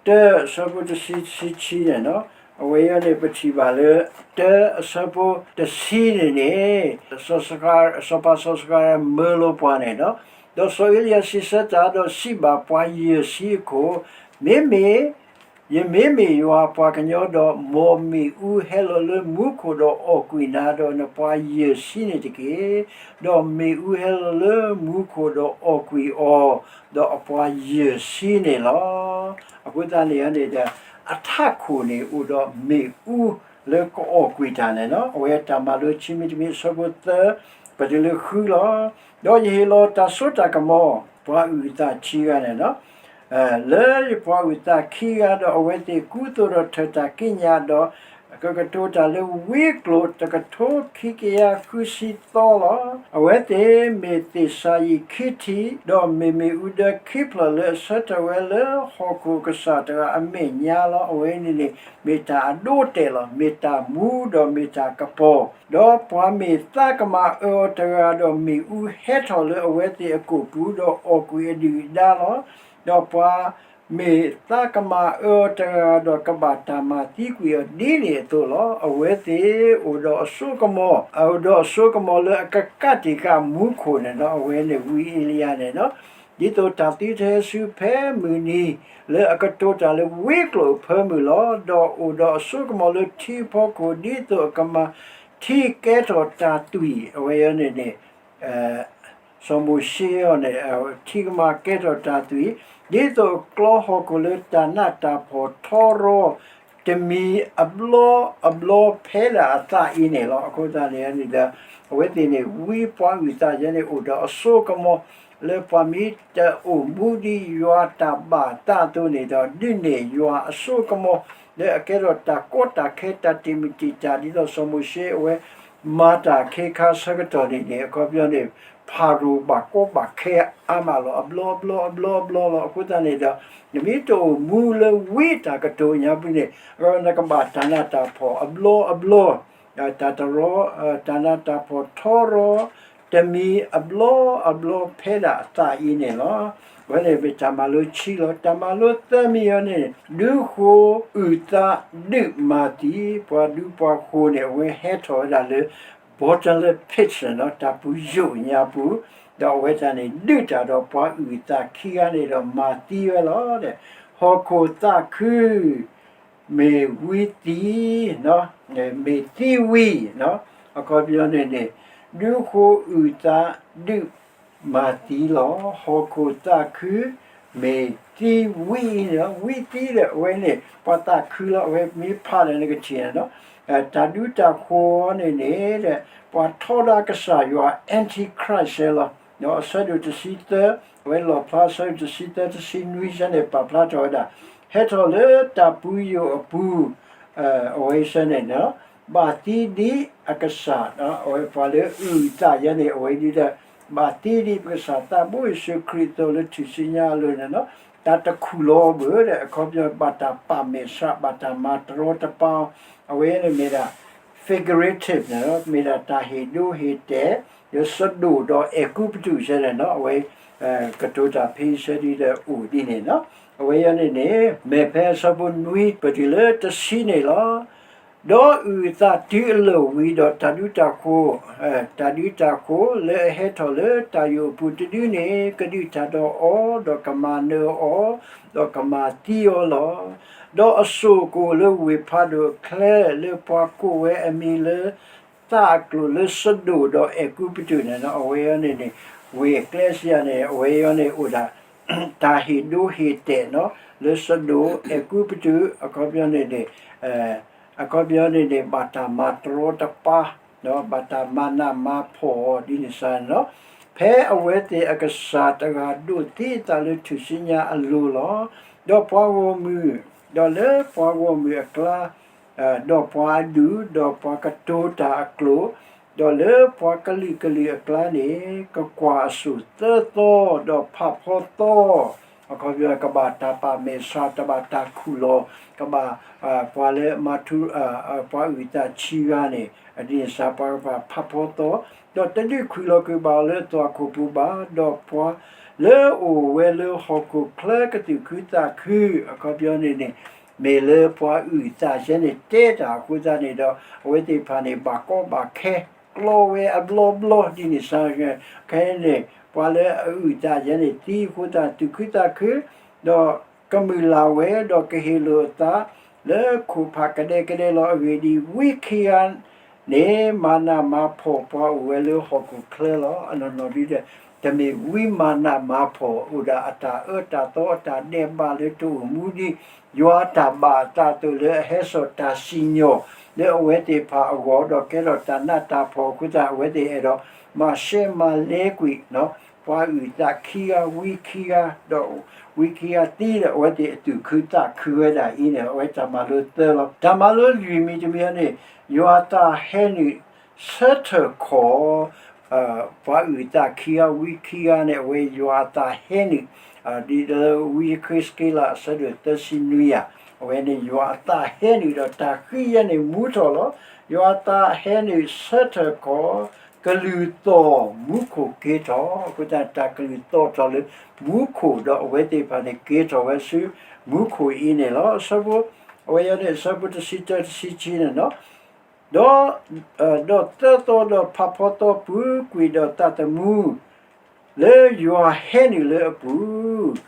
တၢ အဆၢဖိတဆံ တဆံခံန့ၣ်လီၤ. အဝဲအံၤန့ၣ် ပထံၣ်ဘၣ်လၢ တၢအဆၢဖိတဆံန့ၣ်န့ၣ် စီၤစဃ စီၤပၤစီၤစဃရၤမၢလိပှၤန့ၣ်လီၤ. ဒီးစီၤအ့လံယၤစံးဆၢတၢ်ဒီးစံးဘၣ်ပှၤယဲၢ်ဆံအခိၣ်, မ့မ့ၢ် ယမ့မ့ၢ်ယွၤပှၤကညီဒီး, မ်မ့ၣ်အူဟဲလီၤလၢမူခိၣ်ဒီးအီၣ်ကွံာ်နၤဒီးနပှၤယဲၢ်ဆံန့ၣ်တက့ၢ်. ဒီးမ့ၣ်အူဟဲလီၤလၢမူခိၣ်ဒီးအီၣ်ကွံာ်အီၤ, ဒီးအပှၤယဲၢ်ဆံန့ၣ်လီၤ. အဃိသတးန့ၣ်န့ၣ်ဒီး အထးခိၣ်န့ၣ်အိၣ်ဒီးမ့ၣ်အူလၢကအီၣ်ကွံာ်တၢ်န့ၣ်လီၤ. အဝဲတၢ်မၤလိခံမံၤတမံၤအဆၢဖိသၢ ပတုၤလၢဃုလီၤ. ဒီးယဟ့ၣ်လီၤတၢ်စိတၢ်ကမီၤ ပှၤအုၣ်အသးခံဂၤန့ၣ်လီၤ. လၢယပှၤအုၣ်အသးခံဂၤဒီး အဝဲသ့ၣ်ကူသိးဒီးထၢၣ်တၢ်ကံးညာ်ဒီး ကကတိၤတၢ်လၢဝံကျိာ်တကထိခံကယၤဃုဆံသီလီၤ. အဝဲသ့ၣ်မ့ၢ်သ့ၣ်စၤယံးခံထံၣ်, ဒီးမ့ၢ်မ့ၣ်အူဒၢခံဖျၢၣ်လၢအဆၢထၢၣ်ဝဲလၢဟီၣ်ခိၣ်ကစၢ်တဂၤအမဲာ်ညါလီၤ. အဝဲန့ၣ်န့ၣ် မ့ၢ်တၢ်အဒိအတဲာ်လီၤ. မ့ၢ်တၢ်မူဒီးမ့ၢ်တၢ်ကပီၤ, ဒီးပှၤမ့ၢ်သးကမၤအၢအီၤတဂၤဒီးမ့ၣ်အူဟဲထီၣ်လၢအဝဲသ့ၣ်အကိာ်ပူၤဒီးအီၣ်ကွံာ်အဒုၣ်အဒါလီၤ. ဒီးပှၤမ့ၢ်သးကမၤအၢအီၤတဂၤဒီးကဘၣ်တၢ်မၤသံကွံာ်အီၤဒ်န့ၣ်အသိးလီၤ. အဝဲသ့ၣ်အိၣ်ဒီးအစိကမီၤ, အိၣ်ဒီးအစိကမီၤလၢအကကးတံာ်ဃာ်မူခိၣ်န့ၣ်လီၤ. အဝဲန့ၣ်ဝံအ့လံယၤန့ၣ်လီၤ. ဒ်သိးတၢ်သုတဟဲဆူဖဲမုၢ်နံၤ လၢအကတိၤတၢ်လၢဝံကျိာ်အဖၢမုၢ်လီၤ. ဒီးအိၣ်ဒီးအစိကမီၤလၢထံအဖီခိၣ် ဒ်သိးအကမၤထံကဲထီၣ်တၢ်သွံၣ်, အဝဲအံၤန့ၣ်န့ၣ် စီၤမိၤၡ့အံၤန့ၣ် ထံကမၤကဲထီၣ်တၢ်သွံၣ်, ဒ်သိးအကျီဟီၣ်ခိၣ်လၢတၢ်နးတၢ်ဖှီၣ်ထီရီၤ တမံၤအဘျီအဘျီဖဲဒၣ်အသးအံၤန့ၣ်လီၤ. အဃိသတးန့ၣ်န့ၣ်ဒီး အဝဲသ့ၣ်န့ၣ် ဝံပှၤအုၣ်သးယဲန့ၣ် အိၣ်ဒီးအစိကမီၤ လၢပှၤမ့ၢ်တအိၣ်မူဒ်ယွၤတၢ်ဘၣ်အသးအသိးန့ၣ်ဒီး ဒုးနဲၣ်ယွၤအစိကမီၤ လၢအကဲထီၣ်တၢ်ကီတၢ်ခဲ တၢ်တံာ်မုၢ်တံာ်တာ် ဒ်သိးစီၤမိၤၡ့အဝဲ မၤတၢ်ခဲခါဆၢကတီၢ်န့ၣ်န့ၣ် အခီပညီန့ၣ် ဖၤရိၤဘၣ်ကီဘၣ်ခဲအါမးလီၤ. အဘျီအဘျီအဘျီအဘျီလီၤ. အဃိသတးန့ၣ်ဒီး နမ့ၢ်တအိၣ်မူလၢဝံတၢ်ကတိၤညါပူၤန့ၣ် နကဘၣ်တၢ်နးတၢ်ဖှီၣ်အဘျီအဘျီ တၢ်တရီ တၢ်နးတၢ်ဖှီၣ်ထီရီ တမံၤအဘျီအဘျီဖဲဒၣ်အသးအံၤန့ၣ်လီၤ. အဝဲန့ၣ်မ့ၢ်တၢ်မၤလိခံလီၤ. တၢ်မၤလိသၢမံၤအံၤန့ၣ် ဒူဃိၤအုၣ်သးဒုးမၤသံ, ပှၤဒူပှၤဃိၤန့ၣ် အဝဲဟဲထီၣ်ဝဲဒၣ်လၢ bottomless pit န့ၣ်လီၤ, တၢ်ပူၤယိာ်ညါပူၤ, ဒီးအဝဲတၢ်န့ၣ် ဒုးတၢ်ဒီးပှၤအုၣ်အသးခံဂၤန့ၣ်ဒီးမၤသံဝဲလီၤ. ဟီၣ်ခိၣ်သးခု မ့ၢ်ဝံသံ, မ့ၢ်သံဝံ, အခီပညီန့ၣ်န့ၣ် ဒူဃိၤအုၣ်သးဒုးမၤသံလီၤ. ဟီၣ်ခိၣ်သးခု မ့ၢ်သံဝံ, ဝံသံဒီးအဝဲန့ၣ် ပှၤသးခုလီၤ. အဝဲမ့ၢ်ဖးဒီးနကထံၣ်န့ၣ်လီၤ. တၢ်ဒူတၢ်ဃိၤန့ၣ်န့ၣ် ပှၤထီဒါကစၢ်ယွၤ Antichrist လီၤ. ဒီးအဆၢဒိၣ်တဆံသၢ, အဝဲလီၣ်ဖျါအဆၢဒိၣ်တဆံသၢ တဆံနွံဆၢန့ၣ် ပာ်ဖျါထီၣ်ဝဲဒၣ် ဟဲထီၣ်လၢတၢ်ပူၤယိာ်အပူၤ, အဝဲဆၢန့ၣ် ဘၣ်သံဒ်အကစၢ်, အဝဲပှၤလၢအုၣ်အသးယဲန့ၣ် အဝဲဒ်ဒီး ဘၣ်သံဒ်ပကစၢ်သးဘိယ့ၣ်ၡူးခရံာ်အသိးလၢထူၣ်စုညါအလိၤန့ၣ်လီၤ. တၢ်တခူၣ်လီၤဘၣ်ဒီး အခီပညီ ဘၣ်တၢ်ပာ်မဲာ်ဆှး ဘၣ်တၢ်မၤတရီတပါ, အဝဲန့ၣ်မ့ၢ်ဒၣ် figurative န့ၣ်လီၤ, မ့ၢ်ဒၣ်တၢ်ဟ့ၣ်ဒိဟ့ၣ်တဲာ် လၢစဒိၣ်ဒီးအဲၤကူပတူးဆၢန့ၣ်လီၤ. အဝဲ ကတိၤတၢ်ဖဲအံၤဆၢဒ်ဒီးအိၣ်ဒ်န့ၣ်လီၤ. အဝဲအံၤန့ၣ်န့ၣ် မ့ၢ်ဖဲအဆၢဖိနွံ ပတုၤလၢတဆံန့ၣ်လီၤ. ဒီးအုၣ်အသးတုၤအလၢာ်ဝံၤဒီး တၢ်ဒူတၢ်ဃိၤ, တၢ်ဒူတၢ်ဃိၤလၢအဟဲထီၣ်လၢတၢ်ယိာ်အပူၤတဒုန့ၣ် ကဒုၣ်တၢ်ဒီးအီၤ, ဒီးကမၤနၢၤအီၤ, ဒီးကမၤသံအီၤလီၤ. ဒီးအစိၣ်ကအိၣ်လၢဝ့ၢ်ဖးဒိၣ်အချၢ လၢပှၤကိးဝဲအမံၤလၢ သးအကျိာ်လၢစဒိၣ်ဒီးအဲၤကူပတူးန့ၣ်လီၤ. အဝဲအံၤန့ၣ်န့ၣ် ဝ့ၢ်အကျဲစယၤန့ၣ် အဝဲအံၤန့ၣ်အိၣ်ဒၣ် တၢ်ဟ့ၣ်ဒိဟ့ၣ်တဲာ်လီၤ လၢစဒိၣ် အဲၤကူပတူး အခီပညီန့ၣ်န့ၣ် အခီပညီန့ၣ်န့ၣ် ဘၣ်တၢ်မၤတရီတပါ ဘၣ်တၢ်မၤနးမၤဖှီၣ်အီၤဒ်န့ၣ်စ့ၢ်န့ၣ်လီၤ. ဖဲအဝဲသ့ၣ်အကစၢ်တဂၤဒိးသံအသးလၢထူၣ်စုညါအလိၤလီၤ. ဒီးပှၤဂီၢ်မုၢ်, ဒီးလၢပှၤဂီၢ်မုၢ်အကျါ ဒီးပှၤအဒူၣ်, ဒီးပှၤကတိၤတၢ်အကျိာ်, ဒီးလၢပှၤကလုာ်ကလုာ်အကျါန့ၣ် ကကွၢ်အစိၣ်သၢသီ, ဒီးဖးဖီသီ, အခီပညီ ကဘၣ်တၢ်ပာ်မဲာ်ဆှး, တဘၣ်တၢ်ခူၣ်လီၤ, ကဘၣ် ပှၤလၢမၤထူ ပှၤအုၣ်သးဆံဂၤန့ၣ် ဒ်န့ၣ်စ့ၢ် ပှၤကဘၣ်ဖးဖီသီ, ဒီးတဒုးခုၣ်လီၤကွံာ်ဘၣ်အီၤလၢအသွၣ်ခိၣ်ပူၤဘၣ်, ဒီးပှၤလၢအအိၣ်ဝဲလၢဟီၣ်ခိၣ်ချၢကသူၣ်ခုသးခု, အခီပညီန့ၣ်န့ၣ် မ့ၢ်လၢပှၤအုၣ်သးယဲန့ၣ်တဲတၢ်အဃိသတးန့ၣ်ဒီး အဝဲသ့ၣ်တဖၣ်န့ၣ် ဘၣ်ကီဘၣ်ခဲ ကျီဝဲအဘျီဘျီဒ်န့ၣ်စ့ၢ်, ခဲအံၤန့ၣ် ပှၤလၢအအုၣ်သးယဲန့ၣ်သံအဃိသတး သူၣ်ခုသးခု, ဒီး ကမုာ်လၤဝဲဒီးကဟ့ၣ်လိာ်အသးလၢခိၣ်ဖးကဒဲကဒဲလီၤ. အဂ့ၢ်ဒ်အံၤ, ဝံခံဂၤန့ၣ် မၤနးမၤဖှီၣ်ပှၤအိၣ်ဝဲလၢဟီၣ်ခိၣ်ချၢလီၤ. အနီၢ်နီၢ်ဒ်ဒီး တမ့ၢ်ဝံမၤနးမၤဖှီၣ်အိၣ်ဒီးအတၢ်အၢတၢ်သီအတၢ်ဒဲးဘးလၢတအိၣ်မူဒ် ယွၤတၢ်ဘၣ်အသးအသိးလၢအဟဲစိာ်တၢ်စံၣ်ညီၣ် လၢအဝဲသ့ၣ်တဖၣ်အဂီၢ် ဒီးကဲထီၣ်တၢ်နးတၢ်ဖှီၣ်အဃိသတး အဝဲသ့ၣ်အဲၣ်ဒိးမၤရှဲမၤလဲကွံာ် ပှၤအုၣ်သးခံဂၤ ဝံခံဂၤ, ဒီးဝံခံဂၤသံဒီး အဝဲသ့ၣ်အသူၣ်ခုသးခုဝဲဒၣ်အံၤန့ၣ် အဝဲတၢ်မၤလိသၢလီၤ. တၢ်မၤလိလွံၢ်မံၤတမံၤအံၤန့ၣ် ယွၤအသးဟဲနုာ်ဆၢထၢၣ်ခီၣ် ပှၤအုၣ်သးခံဂၤ ဝံခံဂၤန့ၣ် အဝဲယွၤအသးဟဲနုာ် ဒ်လၢဝံယဃ့းစက့လးအဆၢဒိၣ်သၢဆံနွံယၤ, အဝဲန့ၣ်ယွၤအသးဟဲနုာ်ဒီးတၢ်ဃံယဲန့ၣ် မူထီၣ်လီၤ. ယွၤအသးဟဲနုာ်ဆၢထၢၣ်ခီၣ် ကလုၢ်သီၣ်မူခိၣ်က့ၤထီၣ်, အဃိသတး တၢ်ကလုၢ်သီၣ်ထီၣ်လၢမူခိၣ် ဒီးအဝဲသ့ၣ်တဖၣ်န့ၣ် က့ၤထီၣ်ဝဲဆူမူခိၣ်အံၤန့ၣ်လီၤ. အဆၢဖိ, အဝဲအံၤန့ၣ် အဆၢဖိတဆံတၢ တဆံခံန့ၣ်လီၤ. ဒီး, ဒီးသၢသီဒီးဖးဖီသီပူၤကွံာ်ဒီးသးသမူ လၢယွၤဟဲနုာ်လၢအပူၤ,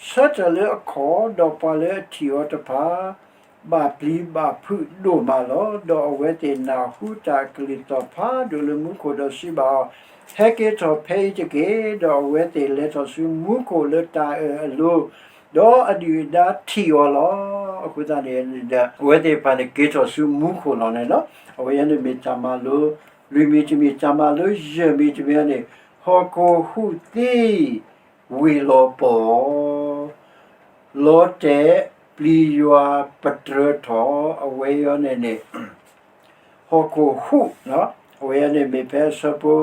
ဆၢထၢၣ်လၢအခီၣ်, ဒီးပှၤလၢအထံၣ်အီၤတဖၣ် ဘၣ်ပျံၤဘၣ်ဖုးဒိၣ်မးလီၤ. ဒီးအဝဲသ့ၣ်နၢ်ဟူတၢ်အကလုၢ်သီၣ်ဖးဒိၣ်လၢမူခိၣ် ဒီးစံးဘၣ်အီၤ, ဟဲက့ၤထီၣ်ဖဲအံၤတက့ၢ်. ဒီးအဝဲသ့ၣ်လဲၤထီၣ်ဆူမူခိၣ်လၢတၢ်အၢၣ်အလိၤ ဒီးအဒုၣ်အဒါထံၣ်အီၤလီၤ. အဃိသတးန့ၣ်ဒီး အဝဲသ့ၣ်တဖၣ်န့ၣ် က့ၤထီၣ်ဆူမူခိၣ်လီၤန့ၣ်လီၤ. အဝဲအံၤန့ၣ်မ့ၢ်တၢ်မၤလိ လွံၢ်မံၤတမံၤ, တၢ်မၤလိယဲၢ်မံၤတမံၤန့ၣ် ဟီၣ်ခိၣ်ဟူးသံ ဝ့ၢ်လီၤပီၢ် လီၤတဲာ် ပျံၤယွၤပတြၢၤထီၣ် အဝဲအံၤန့ၣ်န့ၣ် ဟီၣ်ခိၣ်ဟူး, အဝဲအံၤန့ၣ်မ့ၢ်ဖဲအဆၢဖိ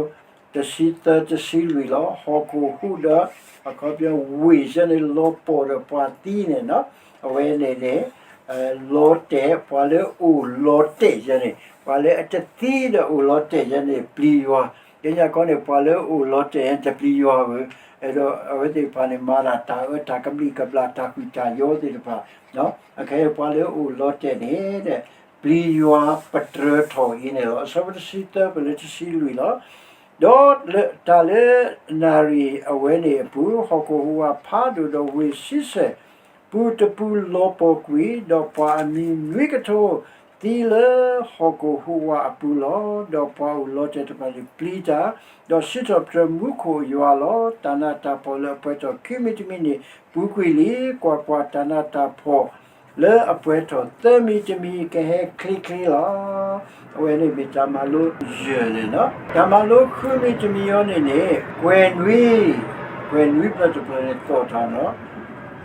တဆံသၢ တဆံလွံၢ်လီၤ. ဟီၣ်ခိၣ်ဟူးဒီး အခီပညီဝ့ၢ်ယဲန့ၣ် လီၤပီၢ်ဒီးပှၤသံန့ၣ်လီၤ. အဝဲန့ၣ်န့ၣ် လီၤတဲာ် ပှၤလၢအိၣ်လီၤတဲာ်ယဲန့ၣ် ပှၤလၢအတသံဒီးအိၣ်လီၤတဲာ်ယဲန့ၣ် ပျံၤယွၤ, ကညါကီန့ၣ် ပှၤလၢအိၣ်လီၤတဲာ်ယဲန့ၣ် တပျံၤယွၤဧၢ, အဲၣ်ဒိးအဝဲသ့ၣ်တဖၣ်န့ၣ် မၤတၢ်တၢ်အၢတၢ်ကဘျံးကဘျၣ်တၢ်ဃုာ်တၢ်ယီၤသ့ၣ်တဖၣ်, အခဲအံၤပှၤလၢအိၣ်လီၤတဲာ်န့ၣ် ပျံၤယွၤပတြၢၤထီၣ်အံၤန့ၣ်လီၤ. အဆၢဖိတဆံသၢ ပလၢတဆံလွံၢ်လီၤ. ဒီးတၢ်လၢနၣ်ရံၣ်အဝဲန့ၣ်အပူၤ ဟီၣ်ခိၣ်ဟူးဝးဖးဒိၣ်ဒီးဝ့ၢ်ဆံဆဲၣ် ပူၤတပူၤလီၤပီၢ်ကွံာ်, ဒီးပှၤအမံၤနွံကထိသံလၢဟီၣ်ခိၣ်ဟူးဝးအပူၤလီၤ. ဒီးပှၤအိၣ်လီၤတဲာ်တဖၣ်န့ၣ်ပျံၤတၢ်, ဒီးစံးထီၣ်ပတြၢၤမူခိၣ်ယွၤလီၤ. တၢ်နးတၢ်ဖှီၣ်လၢအပှဲၤထီၣ်ခံမံၤတမံၤန့ၣ် ပူၤကွံာ်လံ. ကွၢ်ကွၢ်, တၢ်နးတၢ်ဖှီၣ်လၢအပှဲၤထီၣ်သၢမံၤတမံၤ ကဟဲချ့ချ့လီၤ. အဝဲန့ၣ်မ့ၢ်တၢ်မၤလိယဲၢ်န့ၣ်လီၤ. တၢ်မၤလိဃုမံၤတမံၤအံၤန့ၣ်န့ၣ် ကွဲၤနွံ, ကွဲၤနွံဖျၢၣ်တဖျၢၣ်န့ၣ်သီၣ်ထီၣ်လီၤ.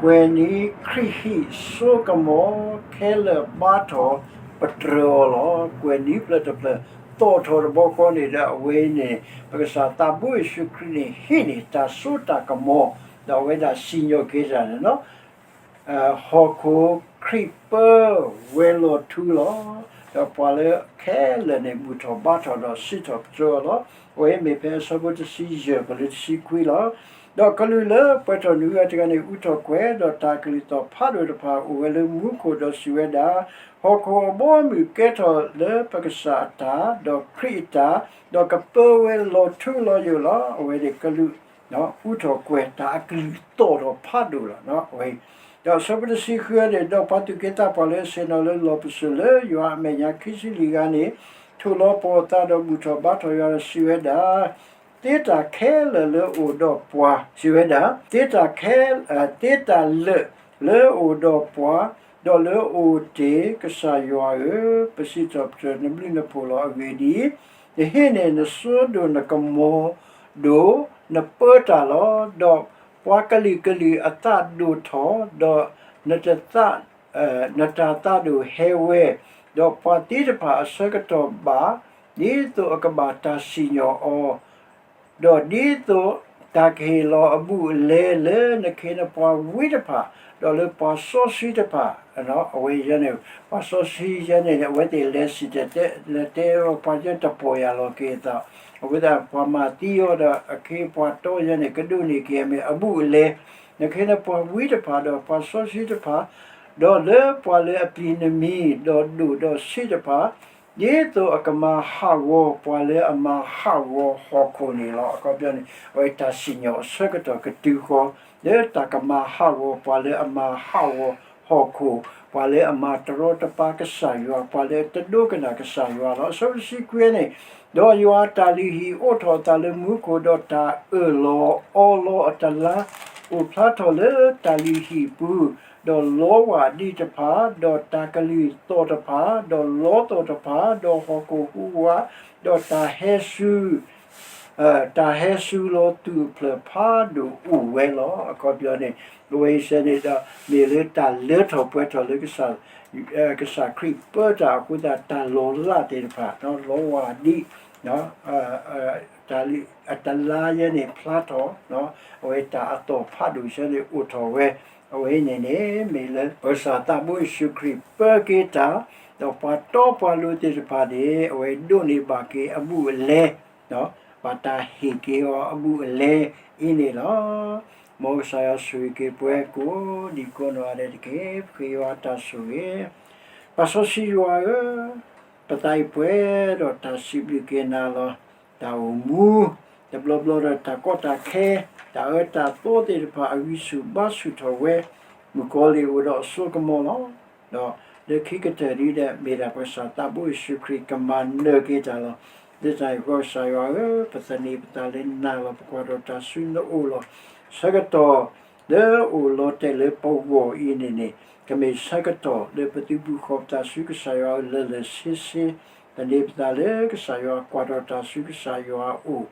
ကွဲၤနွံခရံာ်ဟံၣ်စိကမီၤခဲလၢာ်ဘါထီၣ်ပတြၢၤအီၤလီၤ. ကွဲၤနွံဖျၢၣ်တဖျၢၣ်သီၣ်ထီၣ်တဘျီဃီန့ၣ်ဒီး အဝဲအံၤန့ၣ် ပကစၢ်သးဘိယ့ၣ်ၡူးခရံာ်န့ၣ် ဟံးန့ၢ်တၢ်စိတၢ်ကမီၤ ဒီးအဝဲဒၣ်စံၣ်ညီၣ်က့ၤတၢ်န့ၣ်လီၤ. ဟီၣ်ခိၣ်ခရံာ်ပၢဝဲၤလီၢ်ထူလီၤ. ဒီးပှၤလၢခဲလၢာ်န့ၣ် ဘူၣ်ထီၣ်ဘါထီၣ်ဒီးစံးထီၣ်ပတြၢၤအီၤလီၤ. အဝဲမ့ၢ်ဖဲအဆၢဖိတဆံယဲၢ် ပလၢတဆံခွံလီၤ. ဒီးကလုာ်လၢပှဲၤထီၣ်နွံဂၤတဂၤန့ၣ် အူထီၣ်ကွဲၤ, ဒီးတၢ်ကလုၢ်သီၣ်ဖးဒိၣ်တဖၣ်အိၣ်ဝဲလၢမူခိၣ် ဒီးစံးဝဲဒၣ်, ဟီၣ်ခိၣ်အဘီအမုၢ်ကဲထီၣ်လၢပကစၢ်အတၢ်, ဒီးခရံာ်အတၢ်, ဒီးကပၢဝဲလီၤထူလီၤယိာ်လီၤ. အဝဲန့ၣ်ကလုာ် အူထီၣ်ကွဲၤ တၢ်အကလုၢ်သီၣ်ထီၣ်ဖးဒိၣ်လီၤ. အဝဲ ဒီးအဆၢဖိတဆံဃုန့ၣ်, ဒီးပှၤသူၣ်က့သးပှၢ်လၢအဆ့ၣ်နီၤလၢလီၢ်ပစိာ်လၢယွၤအမဲာ်ညါခံဆံလွံၢ်ဂၤန့ၣ် ထိၣ်လီၤပီၢ်အသးဒီးဘူၣ်ထီၣ်ဘါထီၣ်ယွၤဒီးစံးဝဲဒၣ်, သ့တၢ်ခဲလၢာ်လၢအိၣ်ဒီးပှၤ, စံးဝဲဒၣ်, သ့တၢ်ခဲ, သ့တၢ်လၢာ်လၢအိၣ်ဒီးပှၤ, ဒီးလၢအိၣ်တ့ၢ်, ကစၢ်ယွၤဧၢ, ပစံးထီၣ်ပတြၢၤနဘျုးနဖှိၣ်လီၤ. အဂ့ၢ်ဒ်အံၤ, နဟံးန့ၢ်နစိဒိၣ်နကမီၤဒိၣ်, နပၢတၢ်လီၤ. ဒီးပှၤကလုာ်ကလုာ်အသးဒိၣ်ထီၣ်, ဒီးနတသး နတၢ်သးဒိၣ်ဟဲဝဲ, ဒီးပှၤသံတဖၣ်အဆၢကတီၢ်ဘၣ်, ဒ်သိးအကဘၣ်တၢ်စံၣ်ညီၣ်အီၤ, ဒီးဒ်သိးတၢ်ကဟ့ၣ်လီၤအဘူးအလဲလၢနခ့နပှၤဝံတဖၣ်, ဒီးလၢပှၤစီဆှံတဖၣ်, အဝဲယဲန့ၣ် ပှၤစီဆှံယဲန့ၣ် အဝဲသ့ၣ်လဲၤစံၣ်တဲၤတဲ လဲၤတဲအီၤ ပှၤယဲတပီၢ်ယၢ်လီၤက့ၤအသး, အဃိသတး ပှၤမၤသံအီၤဒီးအခ့အပှၤတီယဲန့ၣ် ကဒိးန့ၢ်က့ၤအမ့ၢ်အဘူးအလဲ, နခ့နပှၤဝံတဖၣ် ဒီးပှၤစီဆှံတဖၣ်, ဒီးလၢပှၤလၢအပျံၤနမံၤ ဒီးဒိၣ်ဒီးဆံးတဖၣ်, ဒ်သိးအကမၤဟးဂီၤပှၤလၢအမၤဟးဂီၤဟီၣ်ခိၣ်န့ၣ်လီၤ. အခီပညီန့ၣ် အဝဲတၢ်စံၣ်ညီၣ်အဆၢကတီၢ်ကတုၤဃီၤ လၢတၢ်ကမၤဟးဂီၤပှၤလၢအမၤဟးဂီၤဟီၣ်ခိၣ်, ပှၤလၢအမၤတရီတပါကစၢ်ယွၤ, ပှၤလၢအတဒိကနၣ်ကစၢ်ယွၤလီၤ. အဆၢဖိတဆံခွံန့ၣ်, ဒီးယွၤအတၢ်လုၢ်ဟံၣ်အိးထီၣ်အသးလၢမူခိၣ်, ဒီးတၢ်အၢၣ်လီၤအီလီၤအတလါ အိၣ်ဖျါထီၣ်လၢတၢ်လုၢ်ဟံၣ်ပူၤ, ဒီးလီဝၢ်ဒံးတဖၣ်, ဒီးတၢ်ကလုၢ်သီၣ်တဖၣ်, ဒီးလီသီၣ်တဖၣ်, ဒီးဟီၣ်ခိၣ်ဟူးဝး, ဒီးတၢ်ဟဲစူၤ တၢ်ဟဲစူၤလီၤသူၣ်အဖျၢၣ်ဖးဒိၣ်အိၣ်ဝဲလီၤ. အခီပညီန့ၣ် အဝဲအံၤစဲန့ၣ်ဒီး မ့ၢ်လၢတၢ်လၢထီၣ်ပှဲၤထီၣ်လၢ ကစၢ်ခရံာ်ပၢတၢ်အဃိသတး တၢ်လီၤလးသ့ၣ်တဖၣ် လီဝၢ်ဒံး တၢ်လၢအတလါယဲန့ၣ်ဖျါထီၣ်, အဝဲတၢ်အသီၣ်ဖးဒိၣ်စဲန့ၣ်အိၣ်ထီၣ်ဝဲ, အဝဲန့ၣ်န့ၣ် မ့ၢ်လၢပကစၢ်သးဘိယ့ၣ်ၡူးခရံာ်ပၢက့ၤတၢ်, ဒီးပှၤတီပှၤလိၤသ့ၣ်တဖၣ်န့ၣ် အဝဲဒိးန့ၢ်ဘၣ်က့ၤအဘူးအလဲ ဘၣ်တၢ်ဟ့ၣ်က့ၤအီၤအဘူးအလဲအံၤန့ၣ်လီၤ. မ်ကစၢ်ယွၤဆိၣ်ဂ့ၤက့ၤပှၤကိးဒံးကိးနီၢ်ဂၤဒဲးတက့ၢ်. ပဃ့ယွၤတၢ်ဆိၣ်ဂ့ၤ, ပၢ်စီဆှံယွၤဧၢ, ပသးအံၤပှဲၤဒီးတၢ်စံးဘျုးက့ၤနၤလီၤ. တၢ်အိၣ်မူ တဘျီဘျီဒီးတၢ်ကီတၢ်ခဲ, တၢ်အၢတၢ်သီသ့ၣ်တဖၣ်အဂံၢ်ဆူၣ်ဘါဆူၣ်ထီၣ်ဝဲ, မုၣ်ကီၤလံၢ်အိၣ်ဒီးအစိကမီၤလီၤ. ဒီးလၢခံကတၢၢ်ဒ်ဒီး မ့ၢ်ဒၣ်ပကစၢ်သးဘိယ့ၣ်ၡူးခရံာ်ကမၤနၢၤက့ၤတၢ်လီၤ. လၢတၢ်န့ၣ်အဃိ ကစၢ်ယွၤဧၢ, ပသန့ၤပသးလၢနၤလီၤ. ပကွၢ်ထီၣ်တၢ်ဆူနအိၣ်လီၤ. ဆၢကတီၢ် လၢအိၣ်လီၤတဲာ်လၢပဂီၢ်အံၤန့ၣ်န့ၣ် ကမ့ၢ်ဆၢကတီၢ်လၢပသုးဘူးဃီၤပသးဆူကစၢ်ယွၤအအိၣ်လၢာ်လၢာ်ဆ့ဆ့, သန့ၤပသးလၢကစၢ်ယွၤ ကွၢ်ထီၣ်တၢ်ဆူကစၢ်ယွၤအအိၣ်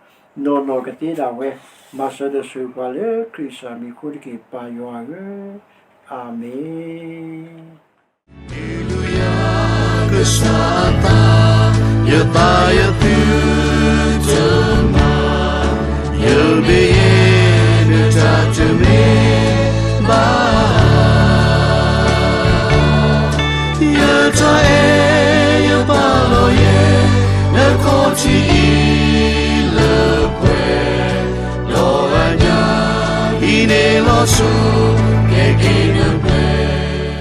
နီၢ်နီၢ်ကသ့ဒၣ်ဝဲ, မၤစၢၤဒီးဆိၣ်ဂ့ၤပှၤလၢခရံာ်ကစၢ်မံၤအဃိတက့ၢ် ပၢ်ယွၤဧၢ, အၤမ့ၣ်. Hallelujah, ကစၢ်သး, ယသးယသုတမၤ, ယမ့ၢ်ယဲနတၢ်တမ့ၢ်ဘၣ်. ယတၢ်အဲၣ်ယပာ်လီၤယဲ, နခီၣ်ထံးအံၤလၢပှဲၤ, ဒီးအညၣ်အံၤန့ၣ်လီၤဆီ